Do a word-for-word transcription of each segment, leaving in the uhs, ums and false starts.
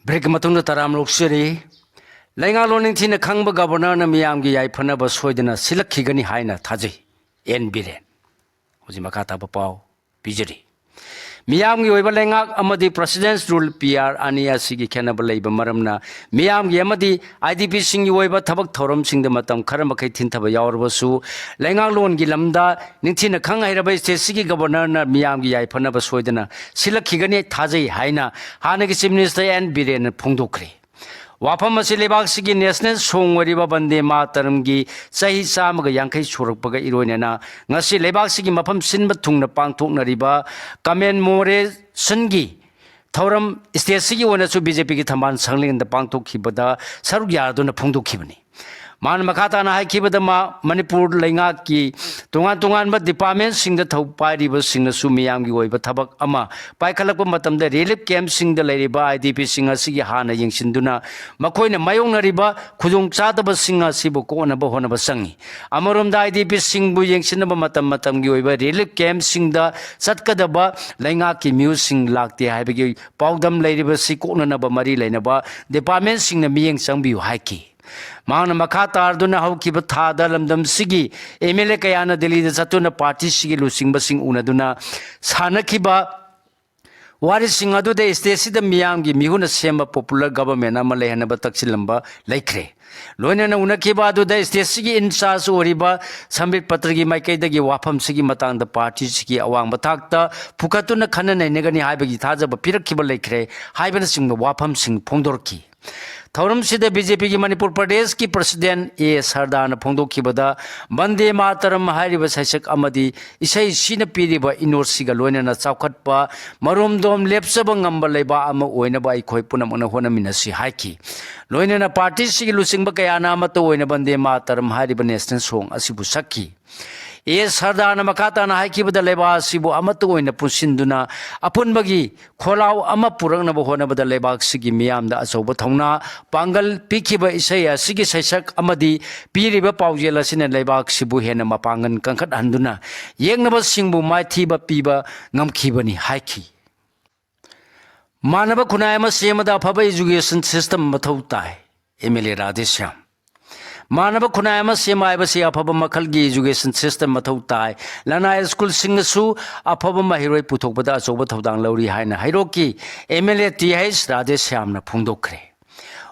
Break ꯃꯇꯨꯡꯗ ꯇꯔꯥꯝꯅ ꯑꯣꯛꯆꯔꯤ꯫ ꯂꯩꯉꯥꯛꯂꯣꯟ ꯅꯤꯡꯊꯤꯅ ꯈꯪꯕ Governorꯅ ꯃꯤꯌꯥꯝꯒꯤ ꯌꯥꯏꯐꯅꯕ ꯁꯣꯏꯗꯅ ꯁꯤꯜꯂꯛꯈꯤꯒꯅꯤ ꯍꯥꯏꯅ ꯊꯥꯖꯩ꯫ ꯑꯦꯟ ꯕꯤꯔꯦꯟ꯫ ꯍꯧꯖꯤꯛ ꯃꯈꯥ ꯇꯥꯕ ꯄꯥꯎ ꯄꯤꯖꯔꯤ꯫ ꯃꯤꯌꯥꯝꯒꯤ ꯑꯣꯏꯕ ꯂꯩꯉꯥꯛ ꯑꯃꯗꯤ President's Rule, ꯄꯤ ꯑꯥꯔ, ꯑꯅꯤ ꯑꯁꯤꯒꯤ ꯈꯦꯠꯅꯕ ꯂꯩꯕ ꯃꯔꯝꯅ ꯃꯤꯌꯥꯝꯒꯤ ꯑꯃꯗꯤ ꯑꯥꯏ ꯗꯤ ꯄꯤꯁꯤꯡꯒꯤ ꯑꯣꯏꯕ ꯊꯕꯛ ꯊꯧꯔꯝꯁꯤꯡꯗ ꯃꯇꯝ ꯈꯔ ꯃꯈꯩ ꯊꯤꯟꯊꯕ ꯌꯥꯎꯔꯕꯁꯨ, ꯂꯩꯉꯥꯛꯂꯣꯟꯒꯤ ꯂꯝꯗ ꯅꯤꯡꯊꯤꯅ ꯈꯪ ꯍꯩꯔꯕ stateꯁꯤꯒꯤ Governorꯅ ꯃꯤꯌꯥꯝꯒꯤ ꯌꯥꯏꯐꯅꯕ ꯁꯣꯏꯗꯅ ꯁꯤꯜꯂꯛꯈꯤꯒꯅꯤ ꯊꯥꯖꯩ ꯍꯥꯏꯅ ꯍꯥꯟꯅꯒꯤ Chief Minister ꯑꯦꯟ ꯕꯤꯔꯦꯟꯅ ꯐꯣꯡꯗꯣꯛꯈ꯭ꯔꯦ꯫ ꯋꯥꯐꯝ ꯑꯁꯤ ꯂꯩꯕꯥꯛꯁꯤꯒꯤ national song ꯑꯣꯏꯔꯤꯕ ꯕꯟꯗꯦ ꯃꯥꯇꯔꯝꯒꯤ ꯆꯍꯤ ꯆꯥꯝꯃꯒ ꯌꯥꯡꯈꯩ ꯁꯨꯔꯛꯄꯒ ꯏꯔꯣꯏꯅꯅ ꯉꯁꯤ ꯂꯩꯕꯥꯛꯁꯤꯒꯤ ꯃꯐꯝ ꯁꯤꯟꯕ ꯊꯨꯡꯅ ꯄꯥꯡꯊꯣꯛꯅꯔꯤꯕ Commemorationꯒꯤ ꯊꯧꯔꯝ stateꯁꯤꯒꯤ ꯑꯣꯏꯅꯁꯨ ꯕꯤ ꯖꯦ ꯄꯤꯒꯤ ꯊꯝꯕꯥꯜ ꯁꯪꯂꯦꯟꯗ ꯄꯥꯡꯊꯣꯛꯈꯤꯕꯗ ꯁꯔꯨꯛ ꯌꯥꯗꯨꯅ ꯐꯣꯡꯗꯣꯛꯈꯤꯕꯅꯤ꯫ ꯃꯥꯅ ꯃꯈꯥ ꯇꯥꯅ ꯍꯥꯏꯈꯤꯕꯗ, ꯃꯥ ꯃꯅꯤꯄꯨꯔ ꯂꯩꯉꯥꯛꯀꯤ ꯇꯣꯉꯥꯟ ꯇꯣꯉꯥꯟꯕ departmentꯁꯤꯡꯗ ꯊꯧ ꯄꯥꯏꯔꯤꯕꯁꯤꯡꯅꯁꯨ ꯃꯤꯌꯥꯝꯒꯤ ꯑꯣꯏꯕ ꯊꯕꯛ ꯑꯃ ꯄꯥꯏꯈꯠꯂꯛꯄ ꯃꯇꯝꯗ relief campꯁꯤꯡꯗ ꯂꯩꯔꯤꯕ ꯑꯥꯏ ꯗꯤ ꯄꯤꯁꯤꯡ ꯑꯁꯤꯒꯤ ꯍꯥꯟꯅ ꯌꯦꯡꯁꯤꯟꯗꯨꯅ ꯃꯈꯣꯏꯅ ꯃꯥꯌꯣꯛꯅꯔꯤꯕ ꯈꯨꯗꯣꯡꯆꯥꯗꯕꯁꯤꯡ ꯑꯁꯤꯕꯨ ꯀꯣꯛꯅꯕ ꯍꯣꯠꯅꯕ ꯆꯪꯏ꯫ ꯑꯃꯔꯣꯝꯗ, ꯑꯥꯏ ꯗꯤ ꯄꯤꯁꯤꯡꯕꯨ ꯌꯦꯡꯁꯤꯟꯅꯕ ꯃꯇꯝ ꯃꯇꯝꯒꯤ ꯑꯣꯏꯕ relief campꯁꯤꯡꯗ ꯆꯠꯀꯗꯕ ꯂꯩꯉꯥꯛꯀꯤ ꯃꯤꯑꯣꯏꯁꯤꯡ ꯂꯥꯛꯇꯦ ꯍꯥꯏꯕꯒꯤ ꯄꯥꯎꯗꯝ ꯂꯩꯔꯤꯕꯁꯤ ꯀꯣꯛꯅꯅꯕ ꯃꯔꯤ ꯂꯩꯅꯕ departmentꯁꯤꯡꯅ ꯃꯤꯠꯌꯦꯡ ꯆꯪꯕꯤꯌꯨ ꯍꯥꯏꯈꯤ꯫ ꯃꯍꯥꯛꯅ ꯃꯈꯥ ꯇꯥꯔꯗꯨꯅ ꯍꯧꯈꯤꯕ ꯊꯥꯗ ꯂꯝꯗꯝꯁꯤꯒꯤ ꯑꯦꯝ ꯑꯦꯜ ꯑꯦ ꯀꯌꯥꯅ ꯗꯤꯜꯂꯤꯗ ꯆꯠꯇꯨꯅ partyꯁꯤꯒꯤ ꯂꯨꯆꯤꯡꯕꯁꯤꯡ ꯎꯅꯗꯨꯅ ꯁꯥꯟꯅꯈꯤꯕ ꯋꯥꯔꯤꯁꯤꯡ ꯑꯗꯨꯗ stateꯁꯤꯗ ꯃꯤꯌꯥꯝꯒꯤ ꯃꯤꯍꯨꯠꯅ ꯁꯦꯝꯕ popular government ꯑꯃ ꯂꯩꯍꯟꯅꯕ ꯇꯛꯁꯤꯜꯂꯝꯕ ꯂꯩꯈ꯭ꯔꯦ꯫ ꯂꯣꯏꯅꯅ ꯎꯅꯈꯤꯕ ꯑꯗꯨꯗ stateꯁꯤꯒꯤ in charge ꯑꯣꯏꯔꯤꯕ ꯁꯝꯕꯤꯠ ꯄꯇ꯭ꯔꯒꯤ ꯃꯥꯏꯀꯩꯗꯒꯤ ꯋꯥꯐꯝꯁꯤꯒꯤ ꯃꯇꯥꯡꯗ partyꯁꯤꯒꯤ ꯑꯋꯥꯡꯕ ꯊꯥꯛꯇ ꯄꯨꯈꯠꯇꯨꯅ ꯈꯟꯅ ꯅꯩꯅꯒꯅꯤ ꯍꯥꯏꯕꯒꯤ ꯊꯥꯖꯕ ꯄꯤꯔꯛꯈꯤꯕ ꯂꯩꯈ꯭ꯔꯦ ꯍꯥꯏꯕꯅꯆꯤꯡꯕ ꯋꯥꯐꯝꯁꯤꯡ ꯐꯣꯡꯗꯣꯔꯛꯈꯤ꯫ ꯊꯧꯔꯝꯁꯤꯗ ꯕꯤ ꯖꯦ ꯄꯤꯒꯤ ꯃꯅꯤꯄꯨꯔ ꯄ꯭ꯔꯗꯦꯁꯀꯤ President ꯑꯦ ꯁꯔꯗꯥꯅ ꯐꯣꯡꯗꯣꯛꯈꯤꯕꯗ, ꯕꯟꯗꯦ ꯃꯥꯇꯔꯝ ꯍꯥꯏꯔꯤꯕ ꯁꯩꯁꯛ ꯑꯃꯗꯤ ꯏꯁꯩꯁꯤꯅ ꯄꯤꯔꯤꯕ ꯏꯅꯣꯠꯁꯤꯒ ꯂꯣꯏꯅꯅ ꯆꯥꯎꯈꯠꯄ, ꯃꯔꯣꯝꯗꯣꯝ ꯂꯦꯞꯆꯕ ꯉꯝꯕ ꯂꯩꯕꯥꯛ ꯑꯃ ꯑꯣꯏꯅꯕ ꯑꯩꯈꯣꯏ ꯄꯨꯝꯅꯃꯛꯅ ꯍꯣꯠꯅꯃꯤꯟꯅꯁꯤ ꯍꯥꯏꯈꯤ꯫ ꯂꯣꯏꯅꯅ partyꯁꯤꯒꯤ ꯂꯨꯆꯤꯡꯕ ꯀꯌꯥꯅ ꯑꯃꯠꯇ ꯑꯣꯏꯅ ꯕꯟꯗꯦ ꯃꯥꯇꯔꯝ ꯍꯥꯏꯔꯤꯕ national song ꯑꯁꯤꯕꯨ ꯁꯛꯈꯤ꯫ ꯑꯦ ꯁꯔꯗꯥꯅ ꯃꯈꯥ ꯇꯥꯅ ꯍꯥꯏꯈꯤꯕꯗ, ꯂꯩꯕꯥꯛ ꯑꯁꯤꯕꯨ ꯑꯃꯠꯇ ꯑꯣꯏꯅ ꯄꯨꯟꯁꯤꯟꯗꯨꯅ ꯑꯄꯨꯟꯕꯒꯤ ꯈꯣꯜꯂꯥꯎ ꯑꯃ ꯄꯨꯔꯛꯅꯕ ꯍꯣꯠꯅꯕꯗ ꯂꯩꯕꯥꯛꯁꯤꯒꯤ ꯃꯤꯌꯥꯝꯗ ꯑꯆꯧꯕ ꯊꯧꯅꯥ ꯄꯥꯡꯒꯜ ꯄꯤꯈꯤꯕ ꯏꯁꯩ ꯑꯁꯤꯒꯤ ꯁꯩꯁꯛ ꯑꯃꯗꯤ ꯄꯤꯔꯤꯕ ꯄꯥꯎꯖꯦꯜ ꯑꯁꯤꯅ ꯂꯩꯕꯥꯛꯁꯤꯕꯨ ꯍꯦꯟꯅ ꯃꯄꯥꯡꯒꯜ ꯀꯟꯈꯠꯍꯟꯗꯨꯅ ꯌꯦꯛꯅꯕꯁꯤꯡꯕꯨ ꯃꯥꯏꯊꯤꯕ ꯄꯤꯕ ꯉꯝꯈꯤꯕꯅꯤ ꯍꯥꯏꯈꯤ꯫ ꯃꯥꯟꯅꯕ ꯈꯨꯟꯅꯥꯏ ꯑꯃ ꯁꯦꯝꯕꯗ ꯑꯐꯕ education system ꯃꯊꯧ ꯇꯥꯏ꯫ ꯑꯦꯝ ꯑꯦꯜ ꯑꯦ ꯔꯥꯙꯦꯁ꯭ꯌꯥꯝ꯫ ꯃꯥꯟꯅꯕ ꯈꯨꯟꯅꯥꯏ ꯑꯃ ꯁꯦꯝꯕ ꯍꯥꯏꯕꯁꯤ ꯑꯐꯕ ꯃꯈꯜꯒꯤ education system ꯃꯊꯧ ꯇꯥꯏ꯫ ꯂꯅꯥꯏ ꯁ꯭ꯀꯨꯜꯁꯤꯡꯅꯁꯨ ꯑꯐꯕ ꯃꯍꯩꯔꯣꯏ ꯄꯨꯊꯣꯛꯄꯗ ꯑꯆꯧꯕ ꯊꯧꯗꯥꯡ ꯂꯧꯔꯤ ꯍꯥꯏꯅ ꯍꯩꯔꯣꯛꯀꯤ M L A T H ꯔꯥꯙꯦꯁ꯭ꯌꯥꯝꯅ ꯐꯣꯡꯗꯣꯛꯈ꯭ꯔꯦ꯫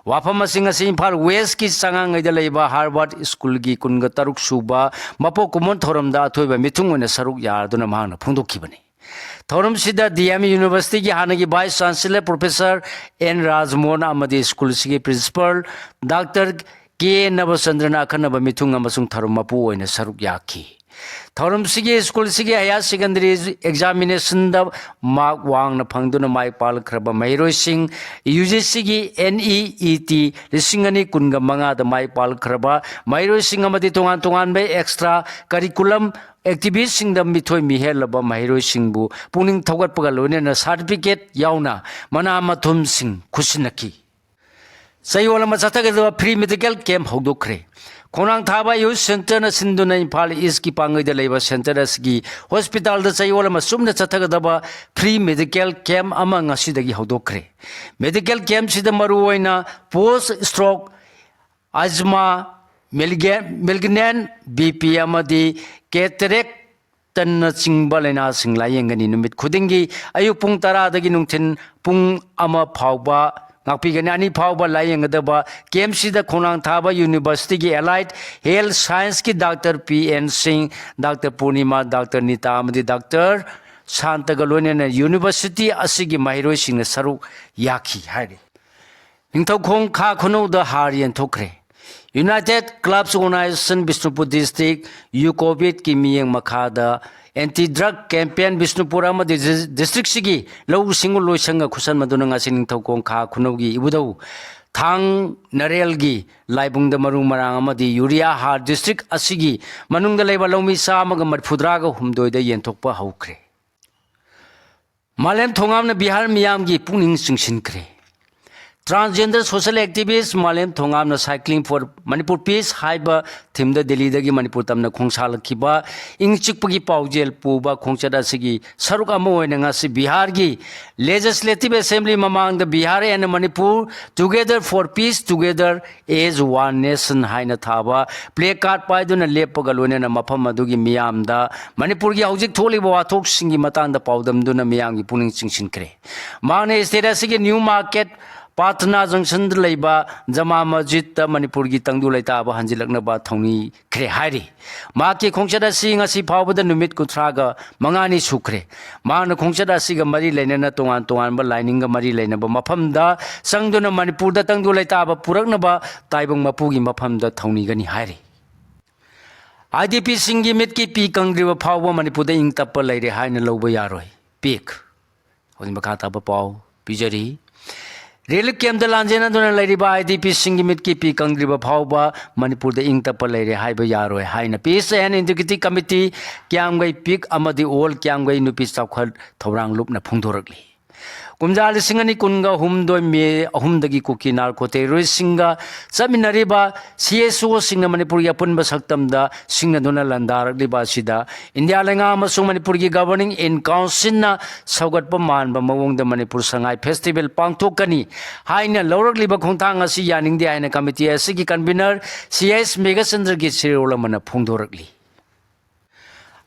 ꯋꯥꯐꯝ ꯑꯁꯤ ꯉꯁꯤ ꯏꯝꯐꯥꯜ ꯋꯦꯁꯀꯤ ꯆꯉꯥꯡꯉꯩꯗ ꯂꯩꯕ ꯍꯥꯔꯕꯔꯠ ꯁ꯭ꯀꯨꯜꯒꯤ ꯀꯨꯟꯒ ꯇꯔꯨꯛ ꯁꯨꯕ ꯃꯄꯣꯛ ꯀꯨꯝꯑꯣꯟ ꯊꯧꯔꯝꯗ ꯑꯊꯣꯏꯕ ꯃꯤꯊꯨꯡ ꯑꯣꯏꯅ ꯁꯔꯨꯛ ꯌꯥꯗꯨꯅ ꯃꯍꯥꯛꯅ ꯐꯣꯡꯗꯣꯛꯈꯤꯕꯅꯤ꯫ ꯊꯧꯔꯝꯁꯤꯗ ꯗꯤ ꯑꯦꯝ ꯌꯨꯅꯤꯚꯔꯁꯤꯇꯤꯒꯤ ꯍꯥꯟꯅꯒꯤ ꯚꯥꯏꯁ ꯆꯥꯟꯁꯦꯂꯔ ꯄ꯭ꯔꯣꯐꯦꯁꯔ ꯑꯦꯟ ꯔꯥꯖꯃꯣꯍꯟ ꯑꯃꯗꯤ ꯁ꯭ꯀꯨꯜꯁꯤꯒꯤ ꯄ꯭ꯔꯤꯟꯁꯤꯄꯜ ꯗꯥꯛꯇꯔ ꯀꯦ ꯅꯕꯆꯟꯗ꯭ꯔꯅ ꯑꯈꯟꯅꯕ ꯃꯤꯊꯨꯡ ꯑꯃꯁꯨꯡ ꯊꯧꯔꯝ ꯃꯄꯨ ꯑꯣꯏꯅ ꯁꯔꯨꯛ ꯌꯥꯈꯤ꯫ ꯊꯧꯔꯝꯁꯤꯒꯤ ꯁ꯭ꯀꯨꯜꯁꯤꯒꯤ ꯍꯥꯌꯔ ꯁꯦꯀꯦꯟꯗꯔꯤ ꯑꯦꯛꯖꯥꯃꯤꯅꯦꯁꯟꯗ ꯃꯥꯔꯛ ꯋꯥꯡꯅ ꯐꯪꯗꯨꯅ ꯃꯥꯏ ꯄꯥꯛꯂꯛꯈ꯭ꯔꯕ ꯃꯍꯩꯔꯣꯏꯁꯤꯡ, ꯌꯨ ꯖꯤ ꯁꯤꯒꯤ ꯑꯦꯟ ꯏ ꯏ ꯇꯤ ꯂꯤꯁꯤꯡ ꯑꯅꯤ ꯀꯨꯟꯒ ꯃꯉꯥꯗ ꯃꯥꯏ ꯄꯥꯛꯂꯛꯈ꯭ꯔꯕ ꯃꯍꯩꯔꯣꯏꯁꯤꯡ ꯑꯃꯗꯤ ꯇꯣꯉꯥꯟ ꯇꯣꯉꯥꯟꯕ ꯑꯦꯛꯁꯇ꯭ꯔꯥ ꯀꯔꯤꯀꯨꯂꯝ ꯑꯦꯛꯇꯤꯚꯤꯁꯁꯤꯡꯗ ꯃꯤꯊꯣꯏ ꯃꯤꯍꯦꯜꯂꯕ ꯃꯍꯩꯔꯣꯏꯁꯤꯡꯕꯨ ꯄꯨꯛꯅꯤꯡ ꯊꯧꯒꯠꯄꯒ ꯂꯣꯏꯅꯅ ꯁꯥꯔꯇꯤꯐꯤꯀꯦꯠ ꯌꯥꯎꯅ ꯃꯅꯥ ꯃꯊꯨꯝꯁꯤꯡ ꯈꯨꯠꯁꯤꯟꯅꯈꯤ꯫ ꯆꯌꯣꯜ ꯑꯃ ꯆꯠꯊꯒꯗꯕ ꯐ꯭ꯔꯤ ꯃꯦꯗꯤꯀꯦꯜ ꯀꯦꯝꯞ ꯍꯧꯗꯣꯛꯈ꯭ꯔꯦ꯫ ꯈꯣꯡꯅꯥꯡ ꯊꯥꯕ ꯌꯨꯠ ꯁꯦꯟꯇꯔꯅ ꯁꯤꯟꯗꯨꯅ ꯏꯝꯐꯥꯜ ꯏꯁꯀꯤ ꯄꯥꯡꯒꯩꯗ ꯂꯩꯕ ꯁꯦꯟꯇꯔ ꯑꯁꯤꯒꯤ ꯍꯣꯁꯄꯤꯇꯥꯜꯗ ꯆꯌꯣꯜ ꯑꯃ ꯆꯨꯞꯅ ꯆꯠꯊꯒꯗꯕ ꯐ꯭ꯔꯤ ꯃꯦꯗꯤꯀꯦꯜ ꯀꯦꯝꯞ ꯑꯃ ꯉꯁꯤꯗꯒꯤ ꯍꯧꯗꯣꯛꯈ꯭ꯔꯦ꯫ ꯃꯦꯗꯤꯀꯦꯜ ꯀꯦꯝꯞꯁꯤꯗ ꯃꯔꯨꯑꯣꯏꯅ ꯄꯣꯁ ꯁ꯭ꯇ꯭ꯔꯣꯛ, ꯑꯖꯃꯥ, ꯃꯦꯂꯤꯒꯦ-, ꯃꯦꯂꯤꯒꯅꯦꯟ ꯕꯤ ꯄꯤ ꯑꯃꯗꯤ ꯀꯦꯇꯔꯦꯛ ꯇꯟꯅꯆꯤꯡꯕ ꯂꯥꯏꯅꯥꯁꯤꯡ ꯂꯥꯌꯦꯡꯒꯅꯤ꯫ ꯅꯨꯃꯤꯠ ꯈꯨꯗꯤꯡꯒꯤ ꯑꯌꯨꯛ ꯄꯨꯡ ꯇꯔꯥꯗꯒꯤ ꯅꯨꯡꯊꯤꯜ ꯄꯨꯡ ꯑꯃ ꯐꯥꯎꯕ ꯉꯥꯛꯄꯤꯒꯅꯤ꯫ ꯑꯅꯤ ꯐꯥꯎꯕ ꯂꯥꯌꯦꯡꯒꯗꯕ ꯀꯦꯝꯞꯁꯤꯗ ꯈꯣꯡꯅꯥꯡ ꯊꯥꯕ ꯌꯨꯅꯤꯚꯔꯁꯤꯇꯤꯒꯤ ꯑꯦꯂꯥꯏꯠ ꯍꯦꯜꯊ ꯁꯥꯏꯟꯁꯀꯤ ꯗꯥꯛꯇꯔ ꯄꯤ ꯑꯦꯟ ꯁꯤꯡ, ꯗꯥꯛꯇꯔ ꯄꯨꯔꯅꯤꯃꯥ, ꯗꯥꯛꯇꯔ ꯅꯤꯇꯥ ꯑꯃꯗꯤ ꯗꯥꯛꯇꯔ ꯁꯥꯟꯇꯒ ꯂꯣꯏꯅꯅ ꯌꯨꯅꯤꯚꯔꯁꯤꯇꯤ ꯑꯁꯤꯒꯤ ꯃꯍꯩꯔꯣꯏꯁꯤꯡꯅ ꯁꯔꯨꯛ ꯌꯥꯈꯤ ꯍꯥꯏꯔꯤ꯫ ꯅꯤꯡꯊꯧꯈꯣꯡ ꯈꯥ ꯈꯨꯅꯧꯗ ꯍꯥꯔ ꯌꯦꯟꯊꯣꯛꯈ꯭ꯔꯦ꯫ ꯌꯨꯅꯥꯏꯇꯦꯗ ꯀ꯭ꯂꯕꯁ ꯑꯣꯔꯒꯅꯥꯏꯖꯦꯁꯟ ꯕꯤꯁꯅꯨꯄꯨꯔ ꯗꯤꯁꯇ꯭ꯔꯤꯛ, ꯌꯨꯀꯣꯕꯤꯠꯀꯤ ꯃꯤꯠꯌꯦꯡ ꯃꯈꯥꯗ ꯑꯦꯟꯇꯤ ꯗ꯭ꯔꯒ ꯀꯦꯝꯄꯦꯟ ꯕꯤꯁꯅꯨꯄꯨꯔ ꯑꯃꯗꯤ ꯗꯤꯁ-, ꯗꯤꯁꯇ꯭ꯔꯤꯛꯁꯤꯒꯤ ꯂꯧꯎ ꯁꯤꯡꯎ ꯂꯣꯏꯁꯪꯒ ꯈꯨꯠꯁꯝꯅꯗꯨꯅ ꯉꯁꯤ ꯅꯤꯡꯊꯧꯈꯣꯡ ꯈꯥ ꯈꯨꯅꯧꯒꯤ ꯏꯕꯨꯙꯧ ꯊꯥꯡ ꯅꯔꯦꯜꯒꯤ ꯂꯥꯏꯕꯨꯡꯗ ꯃꯔꯨ ꯃꯔꯥꯡ ꯑꯃꯗꯤ ꯌꯨꯔꯤꯌꯥ ꯍꯥꯔ ꯗꯤꯁꯇ꯭ꯔꯤꯛ ꯑꯁꯤꯒꯤ ꯃꯅꯨꯡꯗ ꯂꯩꯕ ꯂꯧꯃꯤ ꯆꯥꯝꯃꯒ ꯃꯔꯤꯐꯨꯇꯔꯥꯒ ꯍꯨꯝꯗꯣꯏꯗ ꯌꯦꯟꯊꯣꯛꯄ ꯍꯧꯈ꯭ꯔꯦ꯫ ꯃꯥꯂꯦꯝ ꯊꯣꯉꯥꯝꯅ ꯕꯤꯍꯥꯔ ꯃꯤꯌꯥꯝꯒꯤ ꯄꯨꯛꯅꯤꯡ ꯆꯤꯡꯁꯤꯟꯈ꯭ꯔꯦ꯫ Transgender social activist ꯃꯥꯂꯦꯝ ꯊꯣꯉꯥꯝꯅ Cycling for Manipur Peace ꯍꯥꯏꯕ ꯊꯤꯝꯗ ꯗꯤꯜꯂꯤꯗꯒꯤ ꯃꯅꯤꯄꯨꯔ ꯇꯝꯅ ꯈꯣꯡꯁꯥꯜꯂꯛꯈꯤꯕ ꯏꯪ ꯆꯤꯛꯄꯒꯤ ꯄꯥꯎꯖꯦꯜ ꯄꯨꯕ ꯈꯣꯡꯆꯠ ꯑꯁꯤꯒꯤ ꯁꯔꯨꯛ ꯑꯃ ꯑꯣꯏꯅ ꯉꯁꯤ ꯕꯤꯍꯥꯔꯒꯤ Legislative Assembly ꯃꯃꯥꯡꯗ Bihar and Manipur Together for Peace, Together as One Nation ꯍꯥꯏꯅ ꯊꯥꯕ placard ꯄꯥꯏꯗꯨꯅ ꯂꯦꯞꯄꯒ ꯂꯣꯏꯅꯅ ꯃꯐꯝ ꯑꯗꯨꯒꯤ ꯃꯤꯌꯥꯝꯗ ꯃꯅꯤꯄꯨꯔꯒꯤ ꯍꯧꯖꯤꯛ ꯊꯣꯛꯂꯤꯕ ꯋꯥꯊꯣꯛꯁꯤꯡꯒꯤ ꯃꯇꯥꯡꯗ ꯄꯥꯎꯗꯝꯗꯨꯅ ꯃꯤꯌꯥꯝꯒꯤ ꯄꯨꯛꯅꯤꯡ ꯆꯤꯡꯁꯤꯟꯈ꯭ꯔꯦ꯫ ꯃꯍꯥꯛꯅ state ꯑꯁꯤꯒꯤ New Market Patna Junction ꯗ ꯂꯩꯕ ꯖꯃꯥ ꯃꯁꯖꯤꯗꯇ ꯃꯅꯤꯄꯨꯔꯒꯤ ꯇꯪꯗꯨ ꯂꯩꯇꯥꯕ ꯍꯟꯖꯤꯜꯂꯛꯅꯕ ꯊꯧꯅꯤꯈ꯭ꯔꯦ ꯍꯥꯏꯔꯤ꯫ ꯃꯍꯥꯛꯀꯤ ꯈꯣꯡꯆꯠ ꯑꯁꯤ ꯉꯁꯤ ꯐꯥꯎꯕꯗ ꯅꯨꯃꯤꯠ ꯀꯨꯟꯊ꯭ꯔꯥꯒ ꯃꯉꯥꯅꯤ ꯁꯨꯈ꯭ꯔꯦ꯫ ꯃꯍꯥꯛꯅ ꯈꯣꯡꯆꯠ ꯑꯁꯤꯒ ꯃꯔꯤ ꯂꯩꯅꯅ ꯇꯣꯉꯥꯟ ꯇꯣꯉꯥꯟꯕ ꯂꯥꯏꯅꯤꯡꯒ ꯃꯔꯤ ꯂꯩꯅꯕ ꯃꯐꯝꯗ ꯆꯪꯗꯨꯅ ꯃꯅꯤꯄꯨꯔꯗ ꯇꯪꯗꯨ ꯂꯩꯇꯥꯕ ꯄꯨꯔꯛꯅꯕ ꯇꯥꯏꯕꯪ ꯃꯄꯨꯒꯤ ꯃꯐꯝꯗ ꯊꯧꯅꯤꯒꯅꯤ ꯍꯥꯏꯔꯤ꯫ IDPꯁꯤꯡꯒꯤ ꯃꯤꯠꯀꯤ ꯄꯤ ꯀꯪꯗ꯭ꯔꯤꯕ ꯐꯥꯎꯕ ꯃꯅꯤꯄꯨꯔꯗ ꯏꯪ ꯇꯞꯄ ꯂꯩꯔꯦ ꯍꯥꯏꯅ ꯂꯧꯕ ꯌꯥꯔꯣꯏ꯫ ꯄꯤꯛ꯫ ꯍꯧꯖꯤꯛ ꯃꯈꯥ ꯇꯥꯕ ꯄꯥꯎ ꯄꯤꯖꯔꯤ꯫ Relief campꯇ ꯂꯥꯟꯖꯦꯟꯅꯗꯨꯅ ꯂꯩꯔꯤꯕ IDPꯁꯤꯡꯒꯤ ꯃꯤꯠꯀꯤ ꯄꯤ ꯀꯪꯗ꯭ꯔꯤꯕ ꯐꯥꯎꯕ ꯃꯅꯤꯄꯨꯔꯗ ꯏꯪ ꯇꯞꯄ ꯂꯩꯔꯦ ꯍꯥꯏꯕ ꯌꯥꯔꯣꯏ ꯍꯥꯏꯅ Peace and Integrity Committee ꯀ꯭ꯌꯥꯝꯒꯩ ꯄꯤꯛ ꯑꯃꯗꯤ All ꯀ꯭ꯌꯥꯝꯒꯩ ꯅꯨꯄꯤ ꯆꯥꯎꯈꯠ ꯊꯧꯔꯥꯡ ꯂꯨꯞꯅ ꯐꯣꯡꯗꯣꯔꯛꯂꯤ꯫ ꯀꯨꯝꯖꯥ ꯂꯤꯁꯤꯡ ꯑꯅꯤ ꯀꯨꯟꯒ ꯍꯨꯝꯗꯣꯏ ꯃꯦ ꯑꯍꯨꯝꯗꯒꯤ ꯀꯨꯀꯤ narco terroristꯁꯤꯡꯒ ꯆꯠꯃꯤꯟꯅꯔꯤꯕ CSOꯁꯤꯡꯅ ꯃꯅꯤꯄꯨꯔꯒꯤ ꯑꯄꯨꯟꯕ ꯁꯛꯇꯝꯗ ꯁꯤꯡꯅꯗꯨꯅ ꯂꯥꯟꯗꯥꯔꯛꯂꯤꯕ ꯑꯁꯤꯗ ꯏꯟꯗꯤꯌꯥ ꯂꯩꯉꯥꯛ ꯑꯃꯁꯨꯡ ꯃꯅꯤꯄꯨꯔꯒꯤ Governing in Councilꯅ ꯁꯧꯒꯠꯄ ꯃꯥꯟꯕ ꯃꯑꯣꯡꯗ ꯃꯅꯤꯄꯨꯔ ꯁꯉꯥꯏ festival ꯄꯥꯡꯊꯣꯛꯀꯅꯤ ꯍꯥꯏꯅ ꯂꯧꯔꯛꯂꯤꯕ ꯈꯣꯡꯊꯥꯡ ꯑꯁꯤ ꯌꯥꯅꯤꯡꯗꯦ ꯍꯥꯏꯅ committee ꯑꯁꯤꯒꯤ convener ꯁꯤ ꯑꯦꯁ ꯃꯦꯘꯆꯟꯗ꯭ꯔꯒꯤ ꯆꯦꯔꯣꯜ ꯑꯃꯅ ꯐꯣꯡꯗꯣꯔꯛꯂꯤ꯫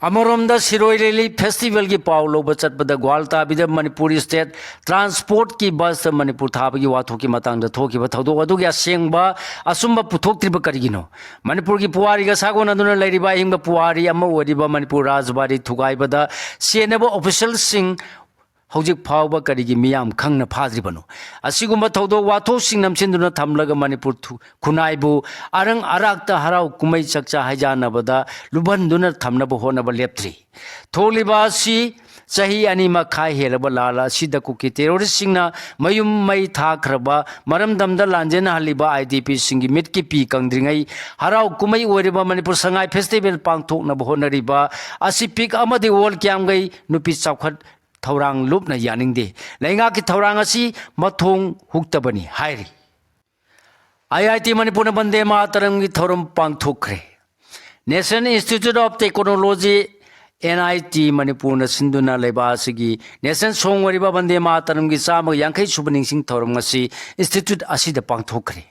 ꯑꯃꯔꯣꯝꯗ ꯁꯤꯔꯣꯏ ꯂꯤꯂꯤ festivalꯒꯤ ꯄꯥꯎ ꯂꯧꯕ ꯆꯠꯄꯗ ꯒ꯭ꯋꯥꯜꯇꯥꯕꯤꯗ ꯃꯅꯤꯄꯨꯔ state transportꯀꯤ busꯇ ꯃꯅꯤꯄꯨꯔ ꯊꯥꯕꯒꯤ ꯋꯥꯊꯣꯛꯀꯤ ꯃꯇꯥꯡꯗ ꯊꯣꯛꯈꯤꯕ ꯊꯧꯗꯣꯛ ꯑꯗꯨꯒꯤ ꯑꯁꯦꯡꯕ ꯑꯆꯨꯝꯕ ꯄꯨꯊꯣꯛꯇ꯭ꯔꯤꯕ ꯀꯔꯤꯒꯤꯅꯣ? ꯃꯅꯤꯄꯨꯔꯒꯤ ꯄꯨꯋꯥꯔꯤꯒ ꯁꯥꯒꯣꯟꯅꯗꯨꯅ ꯂꯩꯔꯤꯕ ꯑꯍꯤꯡꯕ ꯄꯨꯋꯥꯔꯤ ꯑꯃ ꯑꯣꯏꯔꯤꯕ ꯃꯅꯤꯄꯨꯔ ꯔꯥꯖꯕꯥꯔꯤ ꯊꯨꯒꯥꯏꯕꯗ ꯆꯦꯟꯅꯕ officialꯁꯤꯡ ꯍꯧꯖꯤꯛ ꯐꯥꯎꯕ ꯀꯔꯤꯒꯤ ꯃꯤꯌꯥꯝ ꯈꯪꯅ ꯐꯥꯗ꯭ꯔꯤꯕꯅꯣ? ꯑꯁꯤꯒꯨꯝꯕ ꯊꯧꯗꯣꯛ ꯋꯥꯊꯣꯛꯁꯤꯡ ꯅꯝꯁꯤꯟꯗꯨꯅ ꯊꯝꯂꯒ ꯃꯅꯤꯄꯨꯔ ꯊꯨ-, ꯈꯨꯟꯅꯥꯏꯕꯨ ꯑꯔꯪ ꯑꯔꯥꯛꯇ ꯍꯔꯥꯎ ꯀꯨꯝꯍꯩ ꯆꯥꯛꯆꯥ ꯍꯩꯖꯥꯟꯅꯕꯗ ꯂꯨꯞꯍꯟꯗꯨꯅ ꯊꯝꯅꯕ ꯍꯣꯠꯅꯕ ꯂꯦꯞꯇ꯭ꯔꯤ꯫ ꯊꯣꯛꯂꯤꯕ ꯑꯁꯤ ꯆꯍꯤ ꯑꯅꯤ ꯃꯈꯥꯏ ꯍꯦꯜꯂꯕ ꯂꯥꯜ ꯑꯁꯤꯗ ꯀꯨꯀꯤ terroristꯁꯤꯡꯅ ꯃꯌꯨꯝ ꯃꯩ ꯊꯥꯈ꯭ꯔꯕ ꯃꯔꯝꯗꯝꯗ ꯂꯥꯟꯖꯦꯟꯅꯍꯜꯂꯤꯕ IDPꯁꯤꯡꯒꯤ ꯃꯤꯠꯀꯤ ꯄꯤ ꯀꯪꯗ꯭ꯔꯤꯉꯩ ꯍꯔꯥꯎ ꯀꯨꯝꯍꯩ ꯑꯣꯏꯔꯤꯕ ꯃꯅꯤꯄꯨꯔ ꯁꯉꯥꯏ festival ꯄꯥꯡꯊꯣꯛꯅꯕ ꯍꯣꯠꯅꯔꯤꯕ ꯑꯁꯤ ꯄꯤꯛ ꯑꯃꯗꯤ All ꯀ꯭ꯌꯥꯝꯒꯩ ꯅꯨꯄꯤ ꯆꯥꯎꯈꯠ ꯊꯧꯔꯥꯡ ꯂꯨꯞꯅ ꯌꯥꯅꯤꯡꯗꯦ꯫ ꯂꯩꯉꯥꯛꯀꯤ ꯊꯧꯔꯥꯡ ꯑꯁꯤ ꯃꯊꯣꯡ ꯍꯨꯛꯇꯕꯅꯤ ꯍꯥꯏꯔꯤ꯫ ꯑꯥꯏ ꯑꯥꯏ ꯇꯤ ꯃꯅꯤꯄꯨꯔꯅ ꯕꯟꯗꯦ ꯃꯥꯇꯔꯝꯒꯤ ꯊꯧꯔꯝ ꯄꯥꯡꯊꯣꯛꯈ꯭ꯔꯦ꯫ National Institute of Technology, N I T ꯃꯅꯤꯄꯨꯔꯅ ꯁꯤꯟꯗꯨꯅ ꯂꯩꯕꯥꯛ ꯑꯁꯤꯒꯤ ꯅꯦꯁꯅꯦꯜ ꯁꯣꯡ ꯑꯣꯏꯔꯤꯕ ꯕꯟꯗꯦ ꯃꯥꯇꯔꯝꯒꯤ ꯆꯥꯝꯃꯒ ꯌꯥꯡꯈꯩ ꯁꯨꯕ ꯅꯤꯡꯁꯤꯡ ꯊꯧꯔꯝ ꯑꯁꯤ ꯏꯟꯁꯇꯤꯇ꯭ꯌꯨꯠ ꯑꯁꯤꯗ ꯄꯥꯡꯊꯣꯛꯈ꯭ꯔꯦ꯫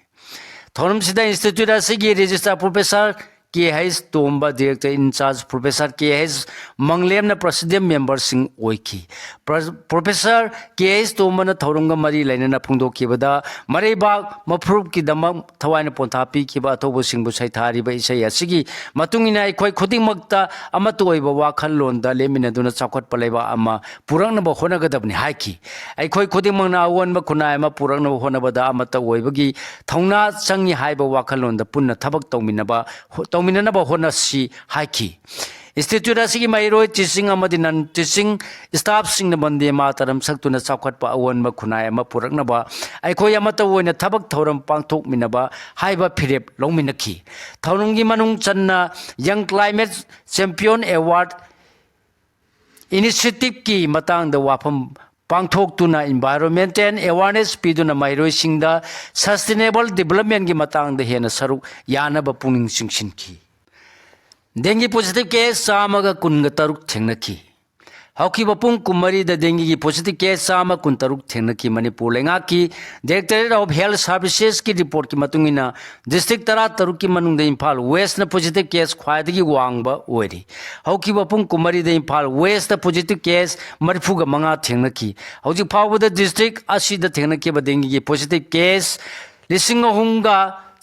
ꯊꯧꯔꯝꯁꯤꯗ ꯏꯟꯁꯇꯤꯇ꯭ꯌꯨꯠ ꯑꯁꯤꯒꯤ ꯔꯦꯖꯤꯁꯇ꯭ꯔꯥꯔ ꯄ꯭ꯔꯣꯐꯦꯁꯔ ꯀꯦ ꯍꯩꯆ ꯇꯣꯝꯕ, ꯗꯤꯔꯦꯛꯇꯔ ꯏꯟ ꯆꯥꯔꯖ ꯄ꯭ꯔꯣꯐꯦꯁꯔ ꯀꯦ ꯍꯩꯆ ꯃꯪꯂꯦꯝꯅ ꯄ꯭ꯔꯁꯤꯗꯦꯟ ꯃꯦꯝꯕꯔꯁꯤꯡ ꯑꯣꯏꯈꯤ꯫ ꯄ꯭ꯔ-, ꯄ꯭ꯔꯣꯐꯦꯁꯔ ꯀꯦ ꯍꯩꯆ ꯇꯣꯝꯕꯅ ꯊꯧꯔꯝꯒ ꯃꯔꯤ ꯂꯩꯅꯅ ꯐꯣꯡꯗꯣꯛꯈꯤꯕꯗ, ꯃꯔꯩꯕꯥꯛ ꯃꯐꯨꯔꯨꯞꯀꯤꯗꯃꯛ ꯊꯋꯥꯏꯅ ꯄꯣꯟꯊꯥ ꯄꯤꯈꯤꯕ ꯑꯊꯧꯕꯁꯤꯡꯕꯨ ꯁꯩꯊꯥꯔꯤꯕ ꯏꯁꯩ ꯑꯁꯤꯒꯤ ꯃꯇꯨꯡ ꯏꯟꯅ ꯑꯩꯈꯣꯏ ꯈꯨꯗꯤꯡꯃꯛꯇ ꯑꯃꯠꯇ ꯑꯣꯏꯕ ꯋꯥꯈꯜꯂꯣꯟꯗ ꯂꯦꯞꯃꯤꯟꯅꯗꯨꯅ ꯆꯥꯎꯈꯠꯄ ꯂꯩꯕꯥꯛ ꯑꯃ ꯄꯨꯔꯛꯅꯕ ꯍꯣꯠꯅꯒꯗꯕꯅꯤ ꯍꯥꯏꯈꯤ꯫ ꯑꯩꯈꯣꯏ ꯈꯨꯗꯤꯡꯃꯛꯅ ꯑꯑꯣꯟꯕ ꯈꯨꯟꯅꯥꯏ ꯑꯃ ꯄꯨꯔꯛꯅꯕ ꯍꯣꯠꯅꯕꯗ ꯑꯃꯠꯇ ꯑꯣꯏꯕꯒꯤ ꯊꯧꯅꯥ ꯆꯪꯏ ꯍꯥꯏꯕ ꯋꯥꯈꯜꯂꯣꯟꯗ ꯄꯨꯟꯅ ꯊꯕꯛ ꯇꯧꯃꯤꯟꯅꯕ, ꯇꯧꯃꯤꯟꯅꯅꯕ ꯍꯣꯠꯅꯁꯤ ꯍꯥꯏꯈꯤ꯫ ꯏꯟꯁꯇꯤꯇ꯭ꯌꯨꯠ ꯑꯁꯤꯒꯤ ꯃꯍꯩꯔꯣꯏ, ꯇꯤꯆꯤꯡ ꯑꯃꯗꯤ ꯅꯟ ꯇꯤꯆꯤꯡ ꯁ꯭ꯇꯥꯐꯁꯤꯡꯅ ꯕꯟꯗꯦ ꯃꯥꯇꯔꯝ ꯁꯛꯇꯨꯅ ꯆꯥꯎꯈꯠꯄ ꯑꯑꯣꯟꯕ ꯈꯨꯟꯅꯥꯏ ꯑꯃ ꯄꯨꯔꯛꯅꯕ ꯑꯩꯈꯣꯏ ꯑꯃꯠꯇ ꯑꯣꯏꯅ ꯊꯕꯛ ꯊꯧꯔꯝ ꯄꯥꯡꯊꯣꯛꯃꯤꯟꯅꯕ ꯍꯥꯏꯕ ꯐꯤꯔꯦꯞ ꯂꯧꯃꯤꯟꯅꯈꯤ꯫ ꯊꯧꯔꯝꯒꯤ ꯃꯅꯨꯡ ꯆꯟꯅ Young Climate Champion Award Initiativeꯀꯤ ꯃꯇꯥꯡꯗ ꯋꯥꯐꯝ ꯄꯥꯡꯊꯣꯛꯇꯨꯅ environmental awareness ꯄꯤꯗꯨꯅ ꯃꯍꯩꯔꯣꯏꯁꯤꯡꯗ sustainable developmentꯀꯤ ꯃꯇꯥꯡꯗ ꯍꯦꯟꯅ ꯁꯔꯨꯛ ꯌꯥꯅꯕ ꯄꯨꯛꯅꯤꯡ ꯆꯤꯡꯁꯤꯟꯈꯤ꯫ ꯗꯦꯡꯒꯤ positive case ꯆꯥꯝꯃꯒ ꯀꯨꯟꯒ ꯇꯔꯨꯛ ꯊꯦꯡꯅꯈꯤ꯫ ꯍꯧꯈꯤꯕ ꯄꯨꯡ ꯀꯨꯟꯃꯔꯤꯗ ꯗꯦꯡꯒꯤꯒꯤ positive case ꯆꯥꯝꯃ ꯀꯨꯟꯇꯔꯨꯛ ꯊꯦꯡꯅꯈꯤ꯫ ꯃꯅꯤꯄꯨꯔ ꯂꯩꯉꯥꯛꯀꯤ Directorate of Health Servicesꯀꯤ reportꯀꯤ ꯃꯇꯨꯡ ꯏꯟꯅ, district ꯇꯔꯥꯇꯔꯨꯛꯀꯤ ꯃꯅꯨꯡꯗ ꯏꯝꯐꯥꯜ Westꯅ positive case ꯈ꯭ꯋꯥꯏꯗꯒꯤ ꯋꯥꯡꯕ ꯑꯣꯏꯔꯤ꯫ ꯍꯧꯈꯤꯕ ꯄꯨꯡ ꯀꯨꯟꯃꯔꯤꯗ ꯏꯝꯐꯥꯜ Westꯇ positive case ꯃꯔꯤꯐꯨꯒ ꯃꯉꯥ ꯊꯦꯡꯅꯈꯤ꯫ ꯍꯧꯖꯤꯛ ꯐꯥꯎꯕꯗ district ꯑꯁꯤꯗ ꯊꯦꯡꯅꯈꯤꯕ ꯗꯦꯡꯒꯤꯒꯤ positive case ꯂꯤꯁꯤꯡ ꯑꯍꯨꯝꯒ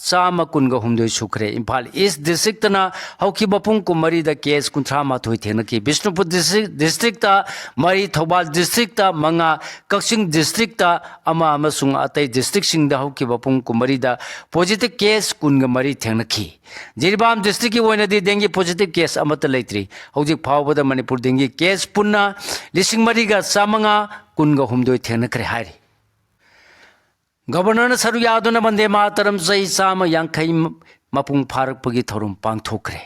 ꯆꯥꯝꯃ ꯀꯨꯟꯒ ꯍꯨꯝꯗꯣꯏ ꯁꯨꯈ꯭ꯔꯦ꯫ ꯏꯝꯐꯥꯜ East districtꯅ ꯍꯧꯈꯤꯕ ꯄꯨꯡ ꯀꯨꯟꯃꯔꯤꯗ case ꯀꯨꯟꯊ꯭ꯔꯥ ꯃꯥꯊꯣꯏ ꯊꯦꯡꯅꯈꯤ꯫ ꯕꯤꯁꯅꯨꯄꯨꯔ district, districtꯇ ꯃꯔꯤ, ꯊꯧꯕꯥꯜ districtꯇ ꯃꯉꯥ, ꯀꯛꯆꯤꯡ districtꯇ ꯑꯃ ꯑꯃꯁꯨꯡ ꯑꯇꯩ districtꯁꯤꯡꯗ ꯍꯧꯈꯤꯕ ꯄꯨꯡ ꯀꯨꯟꯃꯔꯤꯗ positive case ꯀꯨꯟꯒ ꯃꯔꯤ ꯊꯦꯡꯅꯈꯤ꯫ ꯖꯤꯔꯤꯕꯥꯝ districtꯀꯤ ꯑꯣꯏꯅꯗꯤ ꯗꯦꯡꯒꯤ positive case ꯑꯃꯠꯇ ꯂꯩꯇ꯭ꯔꯤ꯫ ꯍꯧꯖꯤꯛ ꯐꯥꯎꯕꯗ ꯃꯅꯤꯄꯨꯔ ꯗꯦꯡꯒꯤ case ꯄꯨꯟꯅ ꯂꯤꯁꯤꯡ ꯃꯔꯤꯒ ꯆꯥꯝꯃꯉꯥ ꯀꯨꯟꯒ ꯍꯨꯝꯗꯣꯏ ꯊꯦꯡꯅꯈ꯭ꯔꯦ ꯍꯥꯏꯔꯤ꯫ ꯒꯕꯔꯅꯔꯅ ꯁꯔꯨꯛ ꯌꯥꯗꯨꯅ ꯕꯟꯗꯦ ꯃꯥꯇꯔꯝ ꯆꯍꯤ ꯆꯥꯝꯃ ꯌꯥꯡꯈꯩ ꯃꯄꯨꯡ ꯐꯥꯔꯛꯄꯒꯤ ꯊꯧꯔꯝ ꯄꯥꯡꯊꯣꯛꯈ꯭ꯔꯦ꯫